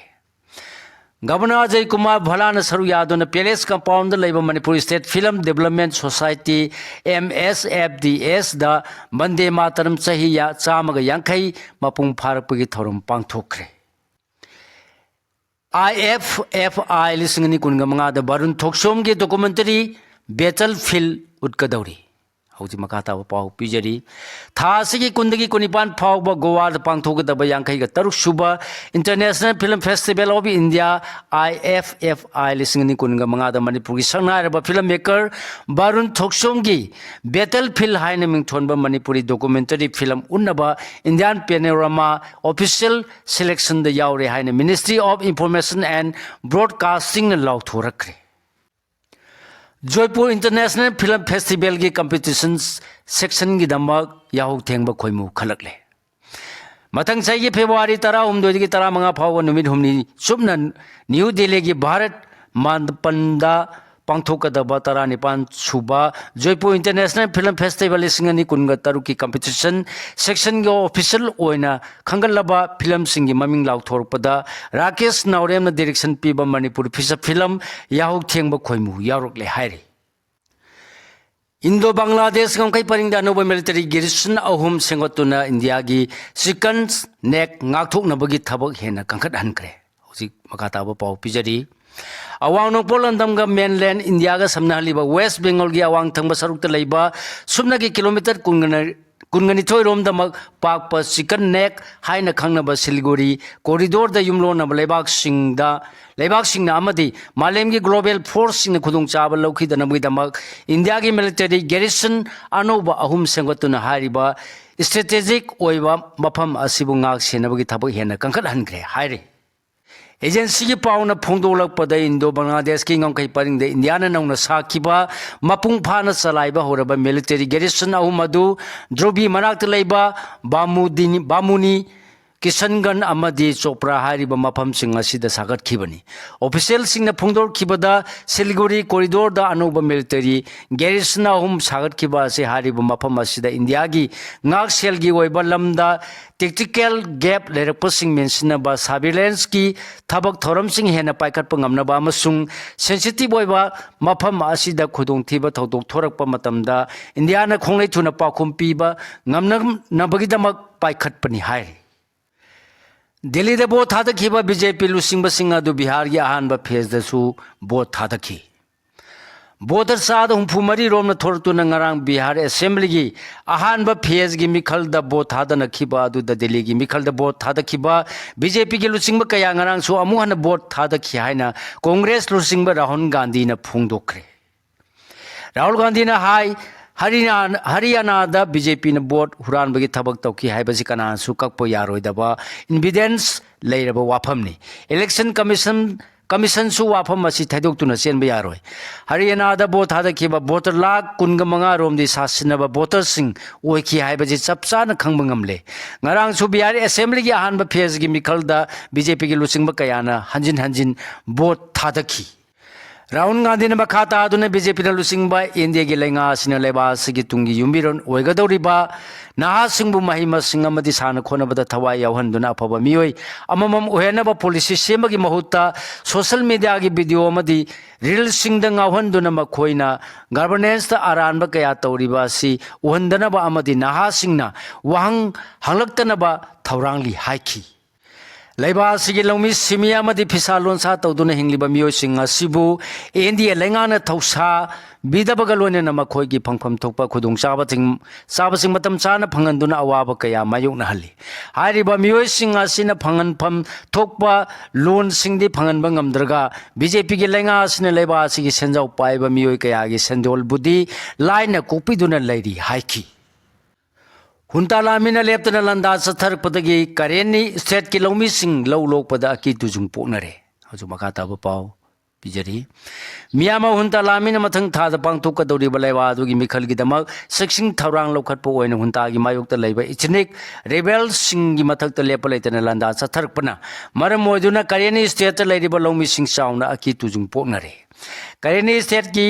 ꯒꯕꯔꯅꯔ ꯑꯖꯌ ꯀꯨꯃꯥꯔ ꯚꯜꯂꯥꯅ ꯁꯔꯨꯛ ꯌꯥꯗꯨꯅ ꯄꯦꯂꯦꯁ ꯀꯝꯄꯥꯎꯟꯗ ꯂꯩꯕ Manipur state film development society, M S F D ꯑꯦꯁꯗ ꯕꯟꯗꯦ ꯃꯥꯇꯔꯝ ꯆꯍꯤ ꯌꯥ-, ꯆꯥꯝꯃꯒ ꯌꯥꯡꯈꯩ ꯃꯄꯨꯡ ꯐꯥꯔꯛꯄꯒꯤ ꯊꯧꯔꯝ ꯄꯥꯡꯊꯣꯛꯈ꯭ꯔꯦ꯫ ꯑꯥꯏ ꯑꯦꯐ ꯑꯦꯐ ꯑꯥꯏ ꯂꯤꯁꯤꯡ ꯑꯅꯤ ꯀꯨꯟꯒ ꯃꯉꯥꯗ ꯕꯥꯔꯨꯟ ꯊꯣꯛꯆꯣꯝꯒꯤ ꯗꯣꯀꯨꯃꯦꯟꯇꯔꯤ ꯕꯦꯇꯜ ꯐꯤꯜ ꯎꯠꯀꯗꯧꯔꯤ꯫ ꯍꯧꯖꯤꯛ ꯃꯈꯥ ꯇꯥꯕ ꯄꯥꯎ ꯄꯤꯖꯔꯤ꯫ ꯊꯥ ꯑꯁꯤꯒꯤ ꯀꯨꯟꯗꯒꯤ ꯀꯨꯟꯅꯤꯄꯥꯟ ꯐꯥꯎꯕ ꯒꯣꯋꯥꯗ ꯄꯥꯡꯊꯣꯛꯀꯗꯕ ꯌꯥꯡꯈꯩꯒ ꯇꯔꯨꯛ ꯁꯨꯕ International Film Festival of India, I F F I ꯂꯤꯁꯤꯡ ꯑꯅꯤ ꯀꯨꯟꯒ ꯃꯉꯥꯗ ꯃꯅꯤꯄꯨꯔꯒꯤ ꯁꯛꯅꯥꯏꯔꯕ ꯐꯤꯂꯝ ꯃꯦꯀꯔ ꯕꯥꯔꯨꯟ ꯊꯣꯛꯆꯣꯝꯒꯤ ꯕꯦꯇꯜ ꯐꯤꯜ ꯍꯥꯏꯅ ꯃꯤꯡꯊꯣꯟꯕ ꯃꯅꯤꯄꯨꯔꯤ ꯗꯣꯀꯨꯃꯦꯟꯇꯔꯤ ꯐꯤꯂꯝ ꯎꯠꯅꯕ Indian Panorama official selectionꯗ ꯌꯥꯎꯔꯦ ꯍꯥꯏꯅ Ministry of Information and Broadcastingꯅ ꯂꯥꯎꯊꯣꯔꯛꯈ꯭ꯔꯦ꯫ Jaipur International Film Festivalꯒꯤ competition sectionꯒꯤꯗꯃꯛ ꯌꯥꯍꯧ ꯊꯦꯡꯕ ꯈꯣꯏꯃꯨ ꯈꯜꯂꯛꯂꯦ꯫ ꯃꯊꯪ ꯆꯍꯤꯒꯤ ꯐꯦꯕ꯭ꯔꯨꯋꯥꯔꯤ ꯇꯔꯥꯍꯨꯝꯗꯣꯏꯗꯒꯤ ꯇꯔꯥꯃꯉꯥ ꯐꯥꯎꯕ ꯅꯨꯃꯤꯠ ꯍꯨꯝꯅꯤ ꯆꯨꯞꯅ ꯅ꯭ꯌꯨ ꯗꯦꯜꯂꯤꯒꯤ ꯚꯥꯔꯠ ꯃꯟꯗꯄꯝꯗ ꯄꯥꯡꯊꯣꯛꯀꯗꯕ ꯇꯔꯥꯅꯤꯄꯥꯟ ꯁꯨꯕ ꯖꯣꯏꯄꯨꯔ International Film Festival ꯂꯤꯁꯤꯡ ꯑꯅꯤ ꯀꯨꯟꯒ ꯇꯔꯨꯛꯀꯤ competition sectionꯒꯤ official ꯑꯣꯏꯅ ꯈꯟꯒꯠꯂꯕ ꯐꯤꯂꯝꯁꯤꯡꯒꯤ ꯃꯃꯤꯡ ꯂꯥꯎꯊꯣꯔꯛꯄꯗ ꯔꯥꯀꯦꯁ ꯅꯥꯎꯔꯦꯝꯅ direction ꯄꯤꯕ ꯃꯅꯤꯄꯨꯔꯤ feature film ꯌꯥꯍꯧ ꯊꯦꯡꯕ ꯈꯣꯏꯃꯨ ꯌꯥꯎꯔꯛꯂꯦ ꯍꯥꯏꯔꯤ꯫ ꯏꯟꯗꯣ ꯕꯪꯒ꯭ꯂꯥꯗꯦꯁ ꯉꯝꯈꯩ ꯄꯔꯤꯡꯗ ꯑꯅꯧꯕ military garrison ꯑꯍꯨꯝ ꯁꯦꯝꯒꯠꯇꯨꯅ ꯏꯟꯗꯤꯌꯥꯒꯤ ꯆꯤꯀꯟ ꯅꯦꯛ ꯉꯥꯛꯊꯣꯛꯅꯕꯒꯤ ꯊꯕꯛ ꯍꯦꯟꯅ ꯀꯟꯈꯠꯍꯟꯈ꯭ꯔꯦ꯫ ꯍꯧꯖꯤꯛ ꯃꯈꯥ ꯇꯥꯕ ꯄꯥꯎ ꯄꯤꯖꯔꯤ꯫ ꯑꯋꯥꯡ ꯅꯣꯡꯄꯣꯛ ꯂꯝꯗꯝꯒ mainland ꯏꯟꯗꯤꯌꯥꯒ ꯁꯝꯅꯍꯜꯂꯤꯕ ꯋꯦꯁ ꯕꯦꯡꯒꯣꯜꯒꯤ ꯑꯋꯥꯡ ꯊꯪꯕ ꯁꯔꯨꯛꯇ ꯂꯩꯕ ꯁꯨꯞꯅꯒꯤ ꯀꯤꯂꯣꯃꯤꯇꯔ ꯀꯨꯟꯒ ꯀꯨꯟꯒꯅꯤꯊꯣꯏ ꯔꯣꯝꯗꯃꯛ ꯄꯥꯛꯄ ꯆꯤꯀꯟ ꯅꯦꯛ ꯍꯥꯏꯅ ꯈꯪꯅꯕ ꯁꯤꯂꯤꯒꯨꯔꯤ corridorꯗ ꯌꯨꯝꯂꯣꯟꯅꯕ ꯂꯩꯕꯥꯛꯁꯤꯡꯗ, ꯂꯩꯕꯥꯛꯁꯤꯡꯅ ꯑꯃꯗꯤ ꯃꯥꯂꯦꯝꯒꯤ global forceꯁꯤꯡꯅ ꯈꯨꯗꯣꯡꯆꯥꯕ ꯂꯧꯈꯤꯗꯅꯕꯒꯤꯗꯃꯛ ꯏꯟꯗꯤꯌꯥꯒꯤ military garrison ꯑꯅꯧꯕ ꯑꯍꯨꯝ ꯁꯦꯝꯒꯠꯇꯨꯅ ꯍꯥꯏꯔꯤꯕ strategic ꯑꯣꯏꯕ ꯃꯐꯝ ꯑꯁꯤꯕꯨ ꯉꯥꯛ ꯁꯦꯟꯅꯕꯒꯤ ꯊꯕꯛ ꯍꯦꯟꯅ ꯀꯟꯈꯠꯍꯟꯈ꯭ꯔꯦ ꯍꯥꯏꯔꯤ꯫ Agencyꯒꯤ ꯄꯥꯎꯅ ꯐꯣꯡꯗꯣꯛꯂꯛꯄꯗ, ꯏꯟꯗꯣ ꯕꯪꯒ꯭ꯂꯥꯗꯦꯁꯀꯤ ꯉꯝꯈꯩ ꯄꯔꯤꯡꯗ ꯏꯟꯗꯤꯌꯥꯅ ꯅꯧꯅ ꯁꯥꯈꯤꯕ ꯃꯄꯨꯡ ꯐꯥꯅ ꯆꯂꯥꯏꯕ ꯍꯧꯔꯕ military garrison ꯑꯍꯨꯝ ꯑꯗꯨ ꯙ꯭ꯔꯨꯕꯤ ꯃꯅꯥꯛꯇ ꯂꯩꯕ ꯕꯥꯃꯨꯗꯤꯅꯤ, ꯕꯥꯃꯨꯅꯤ ꯀꯤꯁꯟꯒꯟ ꯑꯃꯗꯤ ꯆꯣꯄ꯭ꯔꯥ ꯍꯥꯏꯔꯤꯕ ꯃꯐꯝꯁꯤꯡ ꯑꯁꯤꯗ ꯁꯥꯒꯠꯈꯤꯕꯅꯤ꯫ ꯑꯣꯐꯤꯁꯤꯌꯦꯜꯁꯤꯡꯅ ꯐꯣꯡꯗꯣꯔꯛꯈꯤꯕꯗ ꯁꯤꯂꯤꯒꯨꯔꯤ ꯀꯣꯔꯤꯗꯣꯔꯗ ꯑꯅꯧꯕ ꯃꯤꯂꯤꯇꯔꯤ ꯒꯦꯔꯤꯁꯟ ꯑꯍꯨꯝ ꯁꯥꯒꯠꯈꯤꯕ ꯑꯁꯤ ꯍꯥꯏꯔꯤꯕ ꯃꯐꯝ ꯑꯁꯤꯗ ꯏꯟꯗꯤꯌꯥꯒꯤ ꯉꯥꯛꯁꯦꯜꯒꯤ ꯑꯣꯏꯕ ꯂꯝꯗ ꯇꯦꯛꯇꯤꯀꯦꯜ ꯒꯦꯞ ꯂꯩꯔꯛꯄꯁꯤꯡ ꯃꯦꯟꯁꯤꯟꯅꯕ, ꯁꯔꯚꯤꯂꯦꯟꯁꯀꯤ ꯊꯕꯛ ꯊꯧꯔꯝꯁꯤꯡ ꯍꯦꯟꯅ ꯄꯥꯏꯈꯠꯄ ꯉꯝꯅꯕ ꯑꯃꯁꯨꯡ ꯁꯦꯟꯁꯤꯇꯤꯚ ꯑꯣꯏꯕ ꯃꯐꯝ ꯑꯁꯤꯗ ꯈꯨꯗꯣꯡꯊꯤꯕ ꯊꯧꯗꯣꯛ ꯊꯣꯔꯛꯄ ꯃꯇꯝꯗ ꯏꯟꯗꯤꯌꯥꯅ ꯈꯣꯡꯂꯩ ꯊꯨꯅ ꯄꯥꯎꯈꯨꯝ ꯄꯤꯕ ꯉꯝꯅꯅꯕꯒꯤꯗꯃꯛ ꯄꯥꯏꯈꯠꯄꯅꯤ ꯍꯥꯏꯔꯤ꯫ ꯗꯤꯜꯂꯤꯗ ꯚꯣꯠ ꯊꯥꯗꯈꯤꯕ ꯕꯤ ꯖꯦ ꯄꯤ ꯂꯨꯆꯤꯡꯕꯁꯤꯡ ꯑꯗꯨ ꯕꯤꯍꯥꯔꯒꯤ ꯑꯍꯥꯟꯕ ꯐꯦꯖꯗꯁꯨ ꯚꯣꯠ ꯊꯥꯗꯈꯤ꯫ ꯚꯣꯇꯔ ꯆꯥꯗ ꯍꯨꯝꯐꯨ ꯃꯔꯤ ꯔꯣꯝꯅ ꯊꯣꯔꯛꯇꯨꯅ ꯉꯔꯥꯡ ꯕꯤꯍꯥꯔ ꯑꯦꯁꯦꯝꯕ꯭ꯂꯤꯒꯤ ꯑꯍꯥꯟꯕ ꯐꯦꯖꯒꯤ ꯃꯤꯈꯜꯗ ꯚꯣꯠ ꯊꯥꯗꯅꯈꯤꯕ ꯑꯗꯨꯗ ꯗꯤꯜꯂꯤꯒꯤ ꯃꯤꯈꯜꯗ ꯚꯣꯠ ꯊꯥꯗꯈꯤꯕ ꯕꯤ ꯖꯦ ꯄꯤꯒꯤ ꯂꯨꯆꯤꯡꯕ ꯀꯌꯥ ꯉꯔꯥꯡꯁꯨ ꯑꯃꯨꯛ ꯍꯟꯅ ꯚꯣꯠ ꯊꯥꯗꯈꯤ ꯍꯥꯏꯅ ꯀꯣꯡꯒ꯭ꯔꯦꯁ ꯂꯨꯆꯤꯡꯕ ꯔꯥꯍꯨꯜ ꯒꯥꯟꯙꯤꯅ ꯐꯣꯡꯗꯣꯛꯈ꯭ꯔꯦ꯫ ꯔꯥꯍꯨꯜ ꯒꯥꯟꯙꯤꯅ ꯍꯥꯏ, "ꯍꯔꯤꯌꯥꯅꯥ-, ꯍꯔꯤꯌꯥꯅꯥꯗ ꯕꯤ ꯖꯦ ꯄꯤꯅ ꯚꯣꯠ ꯍꯨꯔꯥꯟꯕꯒꯤ ꯊꯕꯛ ꯇꯧꯈꯤ ꯍꯥꯏꯕꯁꯤ ꯀꯅꯥꯅꯁꯨ ꯀꯛꯄ ꯌꯥꯔꯣꯏꯗꯕ ꯏꯟꯚꯤꯗꯦꯟꯁ ꯂꯩꯔꯕ ꯋꯥꯐꯝꯅꯤ꯫ ꯏꯂꯦꯛꯁꯟ ꯀꯃꯤꯁꯟ, ꯀꯃꯤꯁꯟꯁꯨ ꯋꯥꯐꯝ ꯑꯁꯤ ꯊꯩꯗꯣꯛꯇꯨꯅ ꯆꯦꯟꯕ ꯌꯥꯔꯣꯏ꯫ ꯍꯔꯤꯌꯥꯅꯥꯗ ꯚꯣꯠ ꯊꯥꯗꯈꯤꯕ ꯚꯣꯇꯔ ꯂꯥꯈ ꯀꯨꯟꯒ ꯃꯉꯥ ꯔꯣꯝꯗꯤ ꯁꯥꯁꯤꯟꯅꯕ ꯚꯣꯇꯔꯁꯤꯡ ꯑꯣꯏꯈꯤ ꯍꯥꯏꯕꯁꯤ ꯆꯞ ꯆꯥꯅ ꯈꯪꯕ ꯉꯝꯂꯦ꯫ ꯉꯔꯥꯡꯁꯨ ꯕꯤꯍꯥꯔ ꯑꯦꯁꯦꯝꯕ꯭ꯂꯤꯒꯤ ꯑꯍꯥꯟꯕ ꯐꯦꯖꯒꯤ ꯃꯤꯈꯜꯗ ꯕꯤ ꯖꯦ ꯄꯤꯒꯤ ꯂꯨꯆꯤꯡꯕ ꯀꯌꯥꯅ ꯍꯟꯖꯤꯟ ꯍꯟꯖꯤꯟ ꯚꯣꯠ ꯊꯥꯗꯈꯤ"꯫ ꯔꯥꯍꯨꯜ ꯒꯥꯟꯙꯤꯅ ꯃꯈꯥ ꯇꯥꯗꯨꯅ ꯕꯤ ꯖꯦ ꯄꯤꯅ ꯂꯨꯆꯤꯡꯕ ꯑꯦꯟ ꯗꯤ ꯑꯦꯒꯤ ꯂꯩꯉꯥꯛ ꯑꯁꯤꯅ ꯂꯩꯕꯥꯛ ꯑꯁꯤꯒꯤ ꯇꯨꯡꯒꯤ ꯌꯨꯝꯕꯤꯔꯣꯟ ꯑꯣꯏꯒꯗꯧꯔꯤꯕ ꯅꯍꯥꯁꯤꯡꯕꯨ ꯃꯍꯩ ꯃꯁꯤꯡ ꯑꯃꯗꯤ ꯁꯥꯟꯅ ꯈꯣꯠꯅꯕꯗ ꯊꯋꯥꯏ ꯌꯥꯎꯍꯟꯗꯨꯅ ꯑꯐꯕ ꯃꯤꯑꯣꯏ ꯑꯃꯃꯝ ꯑꯣꯏꯍꯟꯅꯕ ꯄꯣꯂꯤꯁꯤ ꯁꯦꯝꯕꯒꯤ ꯃꯍꯨꯠꯇ ꯁꯣꯁꯦꯜ ꯃꯤꯗꯤꯌꯥꯒꯤ ꯚꯤꯗꯤꯑꯣ ꯑꯃꯗꯤ ꯔꯤꯜꯁꯤꯡꯗ ꯉꯥꯎꯍꯟꯗꯨꯅ ꯃꯈꯣꯏꯅ ꯒꯚꯔꯅꯦꯟꯁꯇ ꯑꯔꯥꯟꯕ ꯀꯌꯥ ꯇꯧꯔꯤꯕ ꯑꯁꯤ ꯎꯍꯟꯗꯅꯕ ꯑꯃꯗꯤ ꯅꯍꯥꯁꯤꯡꯅ ꯋꯥꯍꯪ ꯍꯪꯂꯛꯇꯅꯕ ꯊꯧꯔꯥꯡꯂꯤ ꯍꯥꯏꯈꯤ꯫ ꯂꯩꯕꯥꯛ ꯑꯁꯤꯒꯤ ꯂꯧꯃꯤ ꯁꯤꯟꯃꯤ ꯑꯃꯗꯤ ꯐꯤꯁꯥ ꯂꯣꯟꯁꯥ ꯇꯧꯗꯨꯅ ꯍꯤꯡꯂꯤꯕ ꯃꯤꯑꯣꯏꯁꯤꯡ ꯑꯁꯤꯕꯨ ꯑꯦꯟ ꯗꯤ ꯑꯦ ꯂꯩꯉꯥꯛꯅ ꯊꯧꯁꯥꯕꯤꯗꯕꯒ ꯂꯣꯏꯅꯅ ꯃꯈꯣꯏꯒꯤ ꯐꯪꯐꯝ ꯊꯣꯛꯄ ꯈꯨꯗꯣꯡꯆꯥꯕꯁꯤꯡ, ꯆꯥꯕꯁꯤꯡ ꯃꯇꯝ ꯆꯥꯅ ꯐꯪꯍꯟꯗꯨꯅ ꯑꯋꯥꯕ ꯀꯌꯥ ꯃꯥꯌꯣꯛꯅꯍꯜꯂꯤ꯫ ꯍꯥꯏꯔꯤꯕ ꯃꯤꯑꯣꯏꯁꯤꯡ ꯑꯁꯤꯅ ꯐꯪꯍꯟꯐꯝ ꯊꯣꯛꯄ ꯂꯣꯟꯁꯤꯡꯗꯤ ꯐꯪꯍꯟꯕ ꯉꯝꯗ꯭ꯔꯒ ꯕꯤ ꯖꯦ ꯄꯤꯒꯤ ꯂꯩꯉꯥꯛ ꯑꯁꯤꯅ ꯂꯩꯕꯥꯛ ꯑꯁꯤꯒꯤ ꯁꯦꯟꯖꯥꯎ ꯄꯥꯏꯕ ꯃꯤꯑꯣꯏ ꯀꯌꯥꯒꯤ ꯁꯦꯟꯗꯣꯜꯕꯨꯗꯤ ꯂꯥꯏꯅ ꯀꯣꯛꯄꯤꯗꯨꯅ ꯂꯩꯔꯤ ꯍꯥꯏꯈꯤ꯫ ꯍꯨꯟꯇꯥ ꯂꯥꯟꯃꯤꯅ ꯂꯦꯞꯇꯅ ꯂꯥꯟꯗꯥ ꯆꯠꯊꯔꯛꯄꯗꯒꯤ ꯀꯔꯦꯟꯅꯤ ꯁ꯭ꯇꯦꯠꯀꯤ ꯂꯧꯃꯤꯁꯤꯡ ꯂꯧ ꯂꯣꯛꯄꯗ ꯑꯀꯤ ꯇꯨꯖꯨꯡ ꯄꯣꯛꯅꯔꯦ꯫ ꯍꯧꯖꯤꯛ ꯃꯈꯥ ꯇꯥꯕ ꯄꯥꯎ꯫ ꯄꯤꯖꯔꯤ꯫ ꯃꯤꯌꯥꯃꯥ ꯍꯨꯟꯇꯥ ꯂꯥꯟꯃꯤꯅ ꯃꯊꯪ ꯊꯥꯗ ꯄꯥꯡꯊꯣꯛꯀꯗꯧꯔꯤꯕ ꯂꯩꯕꯥꯛ ꯑꯗꯨꯒꯤ ꯃꯤꯈꯜꯒꯤ ꯗꯃꯛ ꯆꯦꯛꯁꯤꯟ ꯊꯧꯔꯥꯡ ꯂꯧꯈꯠꯄ ꯑꯣꯏꯅ ꯍꯨꯟꯇꯥꯒꯤ ꯃꯥꯌꯣꯛꯇ ꯂꯩꯕ ꯏꯊꯅꯤꯛ ꯔꯦꯕꯦꯜꯁꯤꯡꯒꯤ ꯃꯊꯛꯇ ꯂꯦꯞꯄ ꯂꯩꯇꯅ ꯂꯥꯟꯗꯥ ꯆꯠꯊꯔꯛꯄꯅ ꯃꯔꯝ ꯑꯣꯏꯗꯨꯅ ꯀꯔꯦꯅꯤ ꯁ꯭ꯇꯦꯠꯇ ꯂꯩꯔꯤꯕ ꯂꯧꯃꯤꯁꯤꯡ ꯆꯥꯎꯅ ꯑꯀꯤ ꯇꯨꯖꯨꯡ ꯄꯣꯛꯅꯔꯦ꯫ ꯀꯔꯦꯅꯤ ꯁ꯭ꯇꯦꯠꯀꯤ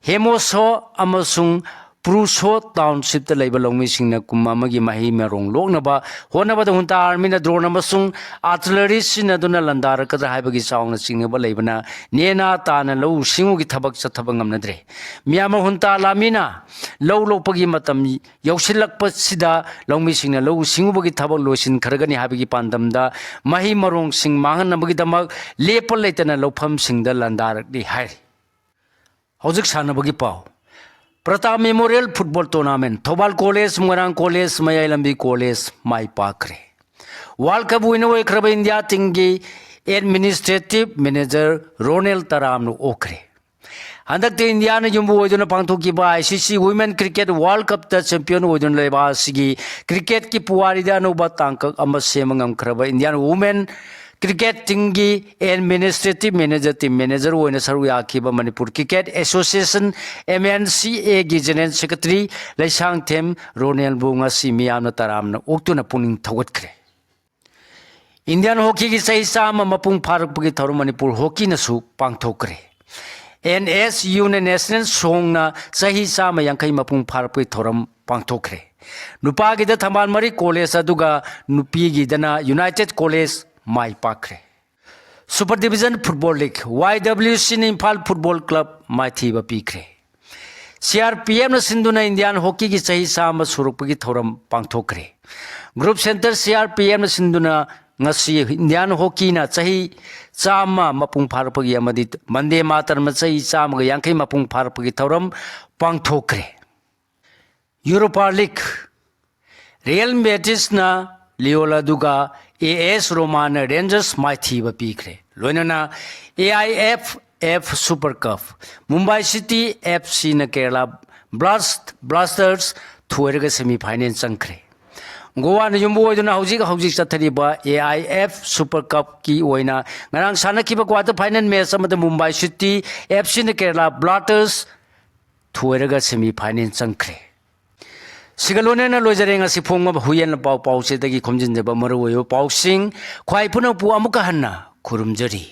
ꯍꯦꯃꯣꯁꯣ ꯑꯃꯁꯨꯡ ꯄ꯭ꯔꯨꯁꯣ ꯇꯥꯎꯟꯁꯤꯞꯇ ꯂꯩꯕ ꯂꯧꯃꯤꯁꯤꯡꯅ ꯀꯨꯝ ꯑꯃꯒꯤ ꯃꯍꯩ ꯃꯔꯣꯡ ꯂꯣꯛꯅꯕ ꯍꯣꯠꯅꯕꯗ ꯍꯨꯟꯇꯥ ꯑꯥꯔꯃꯤꯅ ꯗ꯭ꯔꯣꯟ ꯑꯃꯁꯨꯡ ꯑꯥꯔꯇꯤꯂꯔꯤ ꯁꯤꯖꯤꯟꯅꯗꯨꯅ ꯂꯥꯟꯗꯥꯔꯛꯀꯗ꯭ꯔꯥ ꯍꯥꯏꯕꯒꯤ ꯆꯥꯎꯅ ꯆꯤꯡꯅꯕ ꯂꯩꯕꯅ ꯅꯦꯅꯥ ꯇꯥꯅ ꯂꯧꯎ ꯁꯤꯡꯎꯒꯤ ꯊꯕꯛ ꯆꯠꯊꯕ ꯉꯝꯅꯗ꯭ꯔꯦ꯫ ꯃꯤꯌꯥꯃꯥ ꯍꯨꯟꯇꯥ ꯂꯥꯟꯃꯤꯅ ꯂꯧ ꯂꯣꯛꯄꯒꯤ ꯃꯇꯝ ꯌꯧꯁꯤꯜꯂꯛꯄꯁꯤꯗ ꯂꯧꯃꯤꯁꯤꯡꯅ ꯂꯧꯎ ꯁꯤꯡꯎꯕꯒꯤ ꯊꯕꯛ ꯂꯣꯏꯁꯤꯟꯈ꯭ꯔꯒꯅꯤ ꯍꯥꯏꯕꯒꯤ ꯄꯥꯟꯗꯝꯗ ꯃꯍꯩ ꯃꯔꯣꯡꯁꯤꯡ ꯃꯥꯡꯍꯟꯅꯕꯒꯤꯗꯃꯛ ꯂꯦꯞꯄ ꯂꯩꯇꯅ ꯂꯧꯐꯝꯁꯤꯡꯗ ꯂꯥꯟꯗꯥꯔꯛꯂꯤ ꯍꯥꯏꯔꯤ꯫ ꯍꯧꯖꯤꯛ ꯁꯥꯟꯅꯕꯒꯤ ꯄꯥꯎ꯫ Pratap memorial football tournament, Thoubal college, Moirang college, Mayai Lambi college ꯃꯥꯏ ꯄꯥꯛꯈ꯭ꯔꯦ꯫ ꯋꯥꯔꯜ ꯀꯞ ꯋꯤꯟꯅꯔ ꯑꯣꯏꯈ꯭ꯔꯕ ꯏꯟꯗꯤꯌꯥ ꯇꯤꯝꯒꯤ ꯑꯦꯗꯃꯤꯅꯤꯁꯇ꯭ꯔꯦꯇꯤꯚ ꯃꯦꯅꯦꯖꯔ ꯔꯣꯅꯦꯜ ꯇꯔꯥꯝꯅ ꯑꯣꯛꯈ꯭ꯔꯦ꯫ ꯍꯟꯗꯛꯇ ꯏꯟꯗꯤꯌꯥꯅ ꯌꯨꯝꯕꯨ ꯑꯣꯏꯗꯨꯅ ꯄꯥꯡꯊꯣꯛꯈꯤꯕ ICC Women Cricket World Cupꯇ ꯆꯦꯝꯄꯤꯌꯟ ꯑꯣꯏꯗꯨꯅ ꯂꯩꯕꯥꯛ ꯑꯁꯤꯒꯤ ꯀ꯭ꯔꯤꯀꯦꯠꯀꯤ ꯄꯨꯋꯥꯔꯤꯗ ꯑꯅꯧꯕ ꯇꯥꯡꯀꯛ ꯑꯃ ꯁꯦꯝꯕ ꯉꯝꯈ꯭ꯔꯕ ꯏꯟꯗꯤꯌꯥꯟ ꯋꯨꯃꯦꯟ ꯀ꯭ꯔꯤꯀꯦꯠ ꯇꯤꯝꯒꯤ ꯑꯦꯗꯃꯤꯅꯤꯁꯇ꯭ꯔꯦꯇꯤꯚ ꯃꯦꯅꯦꯖꯔ, ꯇꯤꯝ ꯃꯦꯅꯦꯖꯔ ꯑꯣꯏꯅ ꯁꯔꯨꯛ ꯌꯥꯈꯤꯕ ꯃꯅꯤꯄꯨꯔ ꯀ꯭ꯔꯤꯀꯦꯠ ꯑꯦꯁꯣꯁꯤꯌꯦꯁꯟ, MNCAꯒꯤ ꯖꯦꯅꯔꯦꯜ ꯁꯦꯀ꯭ꯔꯦꯇꯔꯤ ꯂꯩꯁꯥꯡꯊꯦꯝ ꯔꯣꯅꯦꯜꯕꯨ ꯉꯁꯤ ꯃꯤꯌꯥꯝꯅ ꯇꯔꯥꯝꯅ ꯑꯣꯛꯇꯨꯅ ꯄꯨꯛꯅꯤꯡ ꯊꯧꯒꯠꯈ꯭ꯔꯦ꯫ ꯏꯟꯗꯤꯌꯥꯟ ꯍꯣꯀꯤꯒꯤ ꯆꯍꯤ ꯆꯥꯝꯃ ꯃꯄꯨꯡ ꯐꯥꯔꯛꯄꯒꯤ ꯊꯧꯔꯝ ꯃꯅꯤꯄꯨꯔ ꯍꯣꯀꯤꯅꯁꯨ ꯄꯥꯡꯊꯣꯛꯈ꯭ꯔꯦ꯫ NSUꯅ ꯅꯦꯁꯅꯦꯜ ꯁꯣꯡꯅ ꯆꯍꯤ ꯆꯥꯝꯃ ꯌꯥꯡꯈꯩ ꯃꯄꯨꯡ ꯐꯥꯔꯛꯄꯒꯤ ꯊꯧꯔꯝ ꯄꯥꯡꯊꯣꯛꯈ꯭ꯔꯦ꯫ ꯅꯨꯄꯥꯒꯤꯗ ꯊꯝꯕꯥꯜ ꯃꯔꯤ ꯀꯣꯂꯦꯖ ꯑꯗꯨꯒ ꯅꯨꯄꯤꯒꯤꯗꯅ ꯌꯨꯅꯥꯏꯇꯦꯠ ꯀꯣꯂꯦꯖ ꯃꯥꯏ ꯄꯥꯛꯈ꯭ꯔꯦ꯫ ꯁꯨꯄꯔ ꯗꯤꯕꯤꯖꯟ ꯐꯨꯠꯕꯣꯜ ꯂꯤꯒ, YWCꯅ ꯏꯝꯐꯥꯜ ꯐꯨꯠꯕꯣꯜ ꯀ꯭ꯂꯕ ꯃꯥꯏꯊꯤꯕ ꯄꯤꯈ꯭ꯔꯦ꯫ CRPFꯅ ꯁꯤꯟꯗꯨꯅ ꯏꯟꯗꯤꯌꯥꯟ ꯍꯣꯀꯤꯒꯤ ꯆꯍꯤ ꯆꯥꯝꯃ ꯁꯨꯔꯛꯄꯒꯤ ꯊꯧꯔꯝ ꯄꯥꯡꯊꯣꯛꯈ꯭ꯔꯦ꯫ ꯒ꯭ꯔꯨꯞ ꯁꯦꯟꯇꯔ CRPFꯅ ꯁꯤꯟꯗꯨꯅ ꯉꯁꯤ ꯏꯟꯗꯤꯌꯥꯟ ꯍꯣꯀꯤꯅ ꯆꯍꯤ ꯆꯥꯝꯃ ꯃꯄꯨꯡ ꯐꯥꯔꯛꯄꯒꯤ ꯑꯃꯗꯤ ꯕꯟꯗꯦ ꯃꯥꯇꯔꯝꯅ ꯆꯍꯤ ꯆꯥꯝꯃꯒ ꯌꯥꯡꯈꯩ ꯃꯄꯨꯡ ꯐꯥꯔꯛꯄꯒꯤ ꯊꯧꯔꯝ ꯄꯥꯡꯊꯣꯛꯈ꯭ꯔꯦ꯫ ꯌꯨꯔꯣꯄꯥ ꯂꯤꯒ, ꯔꯤꯌꯦꯜ ꯕꯦꯇꯤꯁꯅ ꯂꯤꯑꯣꯜ ꯑꯗꯨꯒ AS ꯔꯣꯃꯥꯅ ꯔꯦꯟꯖꯔꯁ ꯃꯥꯏꯊꯤꯕ ꯄꯤꯈ꯭ꯔꯦ꯫ ꯂꯣꯏꯅꯅ AIFF super cup, Mumbai city FCꯅ ꯀꯦꯔꯂꯥ ꯕ꯭ꯂꯥꯁ-, ꯕ꯭ꯂꯥꯁꯇꯔꯁ ꯊꯣꯏꯔꯒ ꯁꯦꯃꯤ ꯐꯥꯏꯅꯦꯜ ꯆꯪꯈ꯭ꯔꯦ꯫ ꯒꯣꯋꯥꯅ ꯌꯨꯝꯕꯨ ꯑꯣꯏꯗꯨꯅ ꯍꯧꯖꯤꯛ ꯍꯧꯖꯤꯛ ꯆꯠꯊꯔꯤꯕ ꯑꯦ ꯑꯥꯏ ꯑꯦꯐ ꯁꯨꯄꯔ ꯀꯞꯀꯤ ꯑꯣꯏꯅ ꯉꯔꯥꯡ ꯁꯥꯟꯅꯈꯤꯕ ꯀ꯭ꯋꯥꯇꯔ ꯐꯥꯏꯅꯦꯜ ꯃꯦꯆ ꯑꯃꯗ ꯃꯨꯝꯕꯥꯏ ꯁꯤꯇꯤ ꯑꯦꯐ ꯁꯤꯅ ꯀꯦꯔꯂꯥ ꯕ꯭ꯂꯥꯁꯇꯔꯁ ꯊꯣꯏꯔꯒ ꯁꯦꯃꯤ ꯐꯥꯏꯅꯦꯜ ꯆꯪꯈ꯭ꯔꯦ꯫ ꯁꯤꯒ ꯂꯣꯏꯅꯅ ꯂꯣꯏꯖꯔꯦ ꯉꯁꯤ ꯐꯣꯡꯂꯕ ꯍꯨꯏꯌꯦꯟ ꯄꯥꯎ ꯄꯥꯎꯆꯦꯗꯒꯤ ꯈꯣꯝꯖꯤꯟꯖꯕ ꯃꯔꯨꯑꯣꯏꯕ ꯄꯥꯎꯁꯤꯡ꯫ ꯈ꯭ꯋꯥꯏ ꯄꯨꯝꯅꯃꯛꯄꯨ ꯑꯃꯨꯛꯀ ꯍꯟꯅ ꯈꯨꯔꯨꯝꯖꯔꯤ꯫